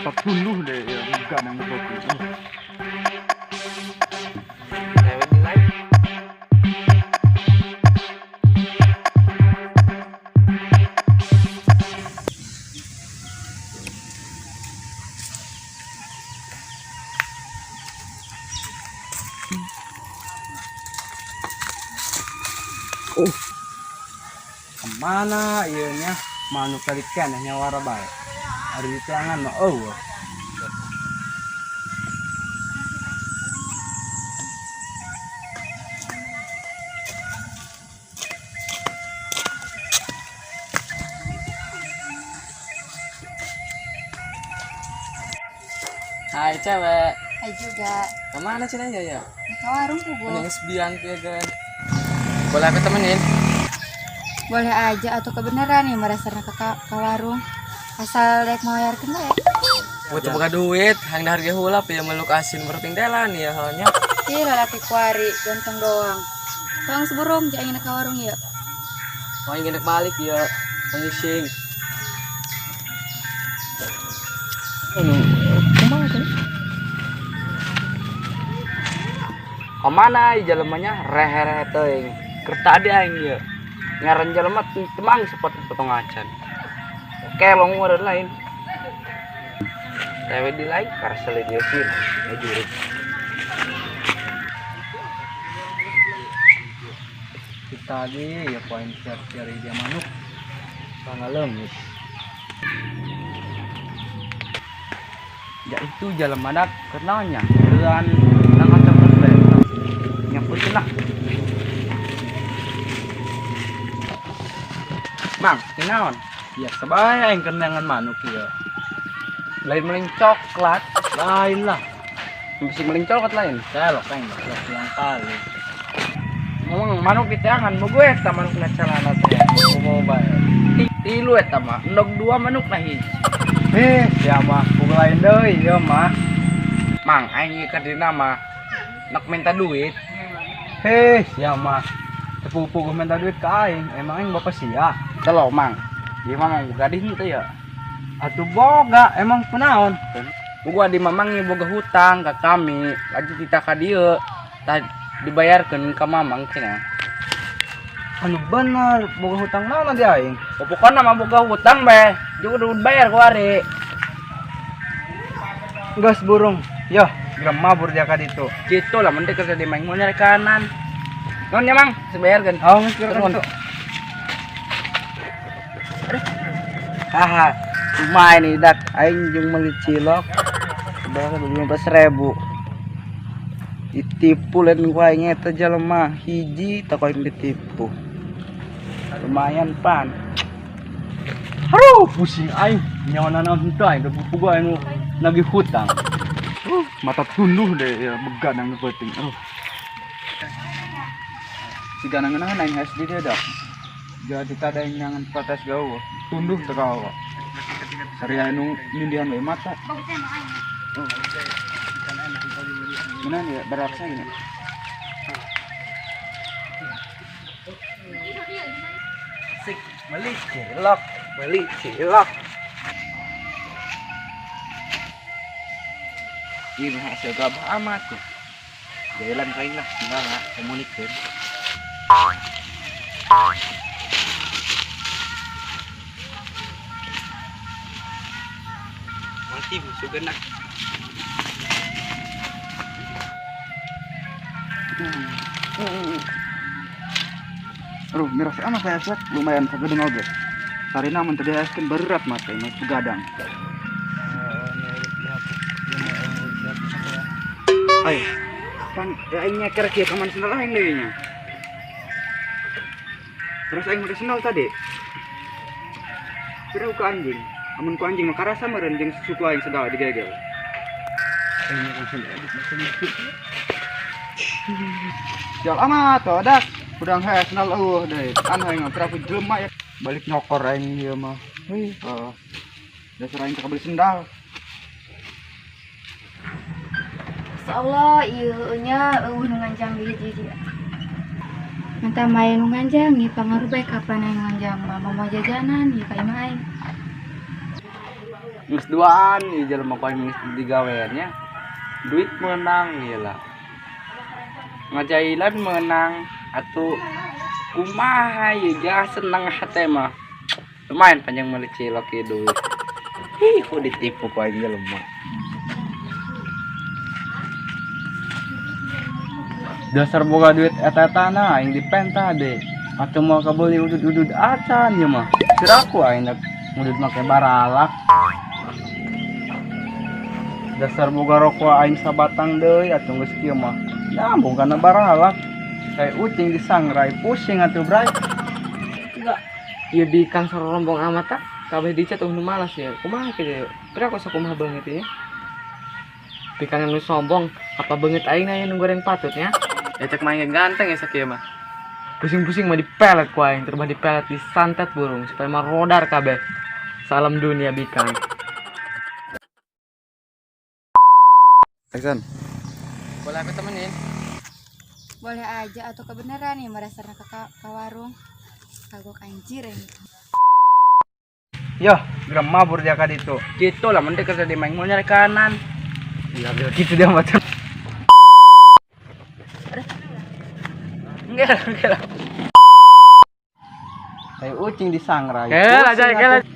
Mata tunduh deh ya begadang kopi. Oh, kemana ieu nya manuk tadi keneh nyawara bae. Ari di teangan mah eueuh. Hai cewek. Hai juga. Kemana sih nanya ya? Ke warung pugu. Mending biang ya kan. Boleh aku temenin? Boleh aja atau kebenaran nih merasa ke warung. Asal rek mau bayarkeun bae. Butuh buka duit, hang harga hulap ya meluk asin berting delan ya halnya. Ih, lalaki kuari ganteng doang. Tolong seburung jangan ke warung ya. Mau ingin balik ya, pengising. Kemana jalemanya rehe-rehe teuing. Keur tadi aing ieu. Ngaran jelema temang sepotong-potong acan. Kelong meureun lain. Tewe di lain karsel dia sih ngajurit. Tadi ya poin cari dia manuk. Sangat leungit. Ya itu jalan mana kenalnya dengan nang coklat bae. Nyaput lah. Mang, kenaon? Ya sebaya yang kenangan manuk ya. Lain meling coklat, lain lah. Bisa meling coklat lain. Celok aing coklat yang kali. Ngomong manuk di tangan, mau gue eta manuk na celana teh. Mau bae. Tilu eta mah, endog dua manuk na hiji. Eh, ya mah pukul lain deui ieu mah. Mang, aing ieu ka dina mah nak minta duit. Heh, sia mah. Tepupu minta duit ka aing, emang aing bapak sia. Telo mang. Ieu mah mang boga di henteu ya. Atuh boga, emang kunaon? Boga di mamang ieu boga hutang ka kami, lagi kita ka dieu. Tah dibayarkeun ka mamang cenah. Anu bener, boga hutang naon di aing? Pokokna mah boga hutang bae, jeung udah bayar ku ari. Geus burung. Yoh, geura mabur dia ka ditu. Kitu lah mun teh kerja di main mau nyari kanan. Nuhun ya mang, sebayarkeun. Oh, geus geura ka ditu. Haha, lumayan nih dak, aing jeung meuli cilok. Bayar 15.000. Ditipu lain ku aing eta jelema hiji teh aing ditipu. Lumayan pan. Aduh, pusing aing. Nyawa naon henteu aing pugu aing nagih hutang. Mata tunduh deh ya begadang penting. Aduh. Siga ngeunah aing SD dia dak. Jadi tada aing nyangan protes gawe. Tunduh teu kawa. Sari anu nindihan we mata. Ngeunah ya beraksa ini. Sik, beli cilok, beli cilok. Ini hasil gabah amat tuh. Jalan kain lah, enggak lah, komunikeun. Mati musuh genak. Aduh, miras amat saya sek, lumayan sagedeng oge. Sarina mun teu diaskeun berat mah teh, mah begadang. Ayo, pan ya aing nyeker kieu ka mana sendal aing deui nya. Terus aing make sendal tadi. Kira ku anjing. Amun ku anjing mah karasa meureun jeung suku aing segala digegel. Sial amat tuh dak. Udang heh sendal eueuh deui. An aing mah piraku jelema ya. Balik nyokor aing ieu mah. Heuh, dasar aing teu beli sendal. Insyaallah ieu nya eueuh nu nganjang di hiji-hiji. Minta main nu nganjang ieu pangaruh bae kapan aing nganjang mah mau jajanan ieu ka imah aing. Geus duaan ieu jelema ku aing geus digaweannya. Duit menang ieu lah. Ngajailan menang atuh kumaha ieu jangan seneng hate mah. Lumayan panjang meuli cilok ieu duit. Ih, kok ditipu ku aing jelema. Dasar boga duit eta-etana aing dipentah deh. Atau mau kabeli udud-udud acan ieu mah. Siraku aing dak ngudud make baralak. Dasar boga rokok aing sabatang deui atuh geus kieu mah. Nyambung kana baralak. Kayak ucing disangrai pusing atuh bray. Enggak. Ieu bikang sorombong amat tak. Kabeh dicat nu malas ya. Kumaha kieu? Pira kok sakumaha beungeut ieu? Bikang nu sombong, apa beungeut aing na nu goreng patutnya? Ya cek main ganteng ya sakieu mah. Pusing-pusing mah dipelet ku aing, terbah dipelet disantet burung supaya mah rodar kabeh. Salam dunia bikang. Action. Boleh aku temenin? Boleh aja atau kebenaran nih merasa ke warung. Kagok anjir ini. Yoh, geram mabur dia ka ditu. Gitu lah mending kerja di main mau nyari kanan. Iya, gitu dia macam. Enggak lah, enggak lah. Kayak ucing disangrai. Kela aja, Pusing kela. atuh.